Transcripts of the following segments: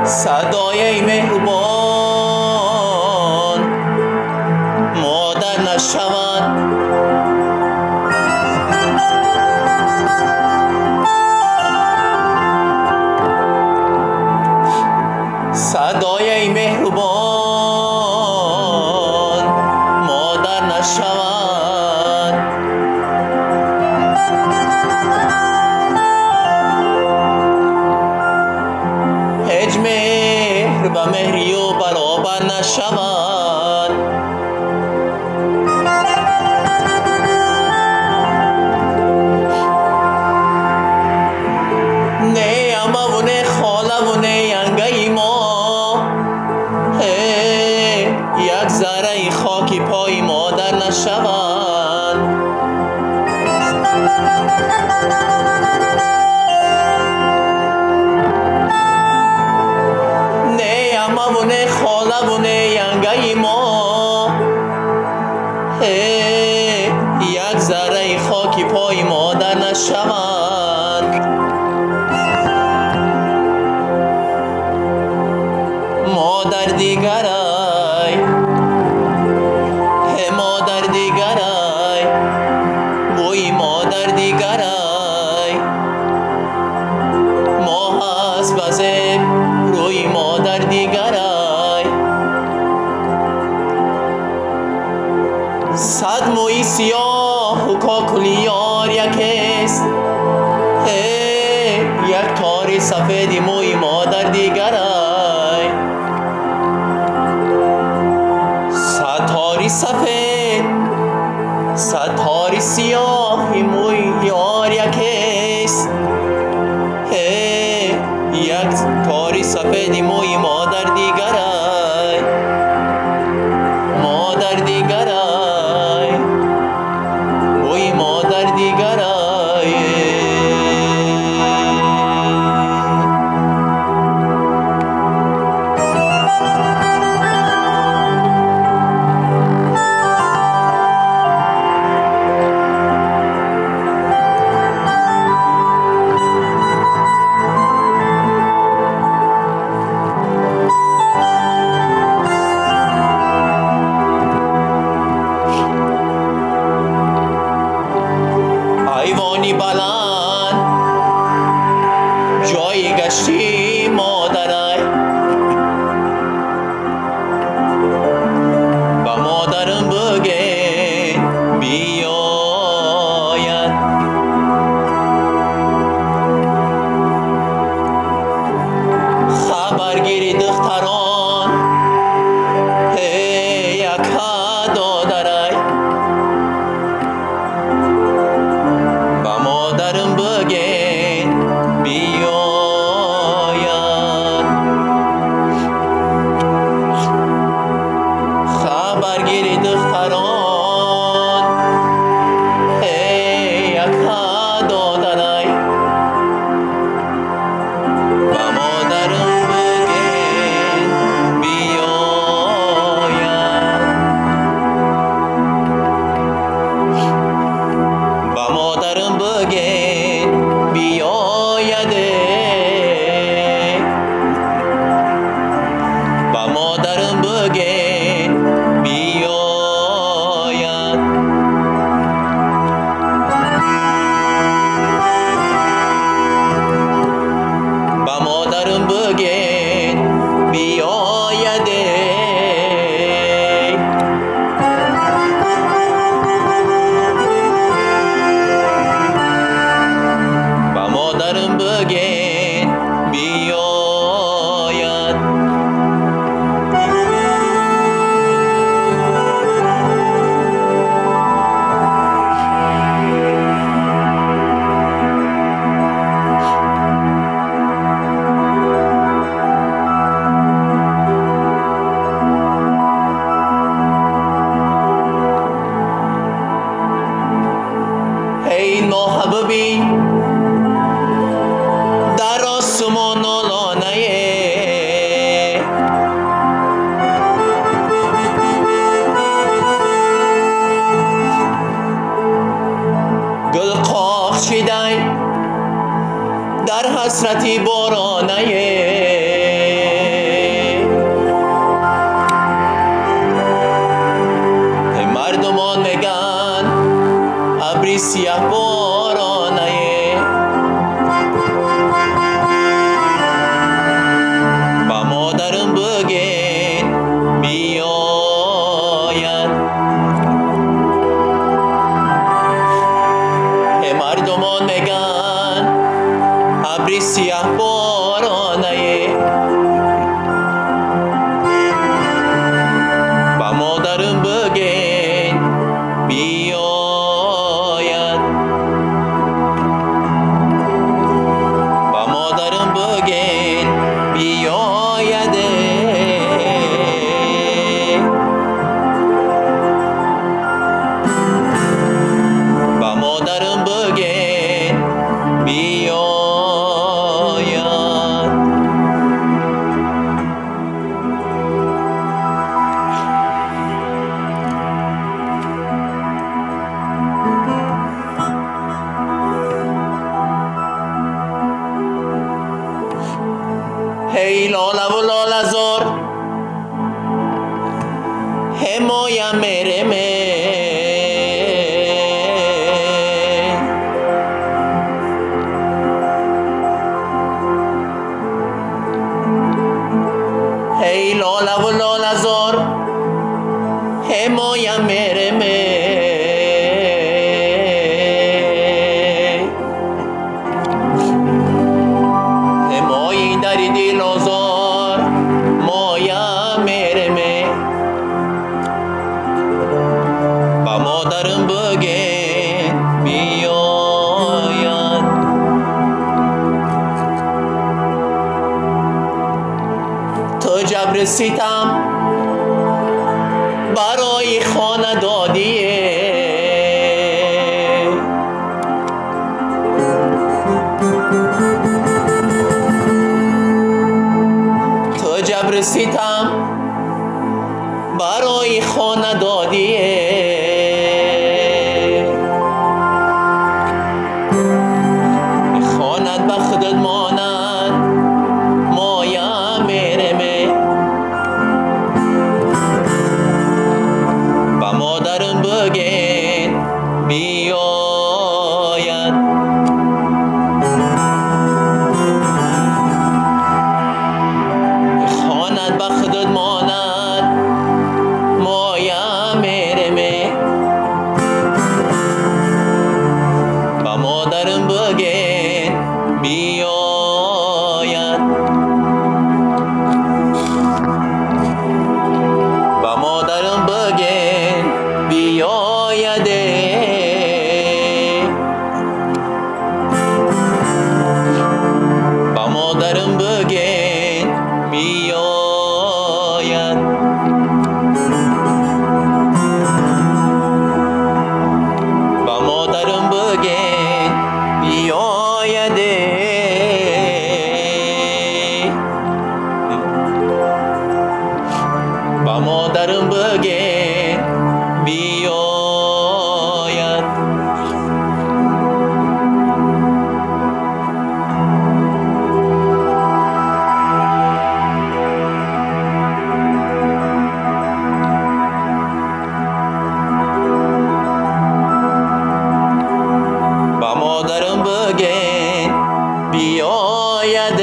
صدای مهربان مادر نشود، صدای مهربان مادر نشود، هیچ مهر به مهری و برابر نشود، نه عمه و نه خاله و نه ینگه ما، یک ذره خاکی پای مادر نشود، نه عمه و نه خاله و نه ینگه ما، یک ذره خاکی پای مادر نشود. مادر دیگرای، مادر دیگرای، بوی مادر دیگرای، ما هست بزه روی مادر دیگرای، صد موی سیاه و کاکلی یار یکیست، یک تار سفید موی مادر دیگرای، صد تاری سفید صد تاری سیاه موی یار یکیست، یک تاری سفید موی مادر دیگرای، مادر دیگرای، موی مادر دیگرای. ایوانی بلند جای گشتی مادرای، به مادرم بگه بیاید، خبرگیری دختران یک دادرای، مادرم بگه بیاید، خبرگیری دختران یک دادرای، به مادرم بگه بیاید، به مادرم بگه Дар ҳасрати боронае. Мардумон меган абри сиёҳ боронае. Ба модарам бигӯед биёяд. Мардумон меган абри сиёҳ боронае. Ба модарам бигӯед биёяд. Ба модарам бигӯед биёяд. Ба модарам бигӯед биёяд. Эй лола ва лолазор, ҳимоя мереме. Эй лола ва лолазор, ҳимоя мереме. Ҳимои дари дилозор, моя мереме. Ба модарам бигӯед биёяд. Ту ҷабри ситам барои хона додие. Ту ҷабри ситам барои хона додие. Хонат ба худат монад, моя мереме. Ба модарам бигӯед биёяд. Хонат ба худат монад, моя мереме. Ба модарам бигӯед биёяд. Ба модарам бигӯед биёяд. Ба модарам бигӯед биёяд. Ба модарам бигӯед биёяд. Ба модарам бигӯед биёяд. Ба модарам бигӯед биёяд.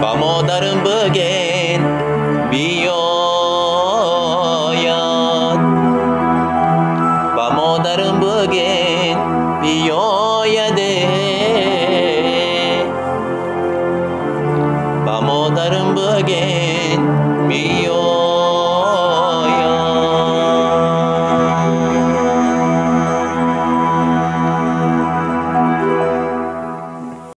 Ба модарам бигӯед биёяд. Ба модарам бигӯед биёяд. Ба модарам бигӯед биёяд.